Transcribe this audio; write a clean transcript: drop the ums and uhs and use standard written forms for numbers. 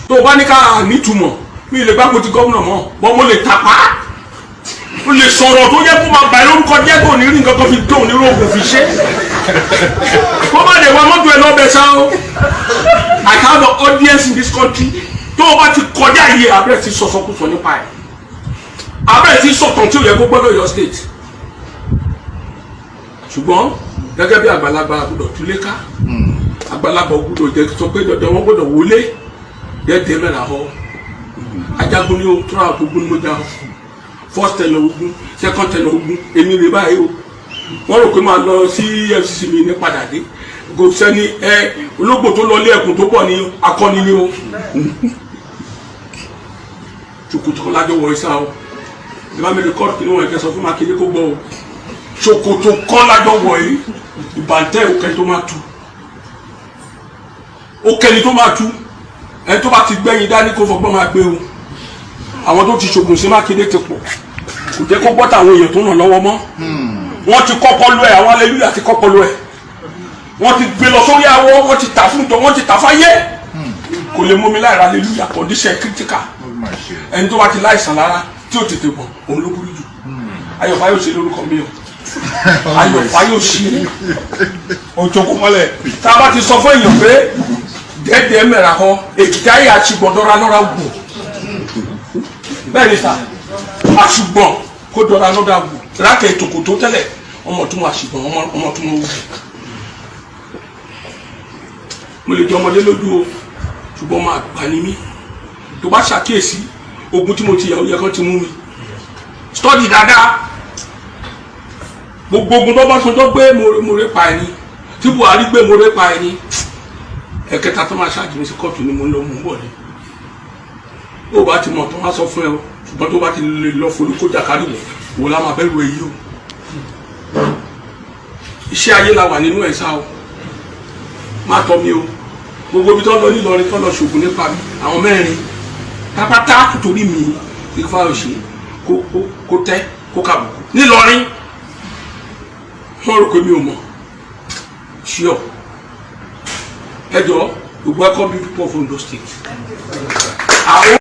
Tó o bá ní ká nítumọ̀, mi lè gbàgbó ti gómìnà mọ́, bọ́n mo lè tàpá, o lè sọ̀rọ̀ tó yẹ kó máa bà ẹ́ lórúkọ jẹ́, kó ní rí nǹkan kan fi tó ní rògùn fi ṣe, kó má lè wá mọ́tò ẹ̀ lọ́bẹ̀ sá o. I have an audience in this country. Tó o bá ti kọjá iye abẹ́rẹ́ ti sọ̀sọ̀kúsọ nípa ẹ̀, abẹ́rẹ́ ti sọ̀tàn tí ò yẹ kó gbọ́dọ̀ yọ state. Ṣùgbọ́n gẹ́gẹ́ bí àgbàlagbà, gbọ́dọ̀ túlé ká. Àgbàlagbà gbọ́dọ̀ jẹ́ sọ pé dandan wọ́n gbọ́dọ̀ wọlé dẹ́dẹ́ mẹ́ra họ. Ajagun ni o tóra, ogun ni mo jà o. First tenure ogun, second tenure ogun, èmi rè báyìí o. Wọ́n rò pé máa lọ sí EFCC, mi ní padà dé. Kò sẹ́ni ẹ ológbò tó lọ lé ẹkùn tó bọ̀ ní akọni ni o. Ṣòkòtò kan lájọ wọ ìsá o. Ìbá mi record kí ni wọ́n ẹ̀kẹ́ sọ fún Mákindé kó gbọ́ o. Ṣòkòtò kan lájọ wọ̀ yìí, ìbàntẹ́ òkè tó máa tu, òkè tó máa tu. Ẹni tó bá ti gbẹ́yìn dání, kó fọgbọ́n máa gbé o. Àwọn tó ti ṣògùn sí Mákindé ti pọ̀, kò jẹ́ kó gbọ́ tàwọn èèyàn tó ràn lọ́wọ́ mọ́. Wọ́n ti kọ́kọ́ lọ ẹ̀, àwọn aleluya ti kọ́kọ́ lọ ẹ̀, wọ́n ti gbé lọ sórí awọ, wọ́n ti tà fún jọ, wọ́n ti tà fáyé. Kò lè mú mi láìra aleluya. Condition critical. Ẹni tó bá ti láìsàn lára tí ò tètè bọ̀, òun ló burú jù. Ayọ̀ Fáyọ̀ṣe lórúkọ mi o, Ayọ̀ Fáyọ̀ṣe. Òjòkó mọ́lẹ̀. Tá a bá ti sọ fún èèyàn pé dẹ́ẹ̀dẹ́ẹ́ mẹ́ra kọ́ èkìtì ayé àṣìgbọ̀n dọ́ra lọ́ra wò, bẹ́ẹ̀ ni sà, àṣùgbọ̀n kó dọ́ra lọ́ra wò rákẹ́ tòkòtò tẹ́lẹ̀, ọmọ tó wọn àṣìgbọ̀n, ọmọ tó wọn wò. Mo lè jẹ ọmọdé lójú o, ṣùgbọ́n máa gbà ní mí. Tó bá ṣàkíyèsí ogun tí mo ti yà, ó yẹ kán ti mú mi study dáadáa. Gbogbo ogun tó bá sọjọ́ gbé mo rè pa ẹni tí Buhari gbé, mo rè pa ẹni ẹ̀kẹta tó máa ṣáàjì mi sí kóòtù ni mo ń lọ mú bọ̀ ni. Ó bá ti mọ̀ tó wá sọ fún ẹ o, ṣùgbọ́n tó bá ti lè lọ folúkójà kárí wọ̀ wò lá máa bẹ̀rù èyí o. Iṣẹ́ ayé la wà nínú ẹ̀ sá o. Má tọ́ mi o. Gbogbo ibi tó lọ nílọrin, tó lọ ṣògùn nípa mi, àwọn mẹ́rin pápátá torí mi kí Fáyọ̀ṣe kó tẹ́ kó kàbùkù nílọrin. Wọ́n rò pé mi ò mọ̀ ṣíọ. Ẹ jọ, gbogbo ẹ̀kọ́ bí people of Ondo State. Àwọn.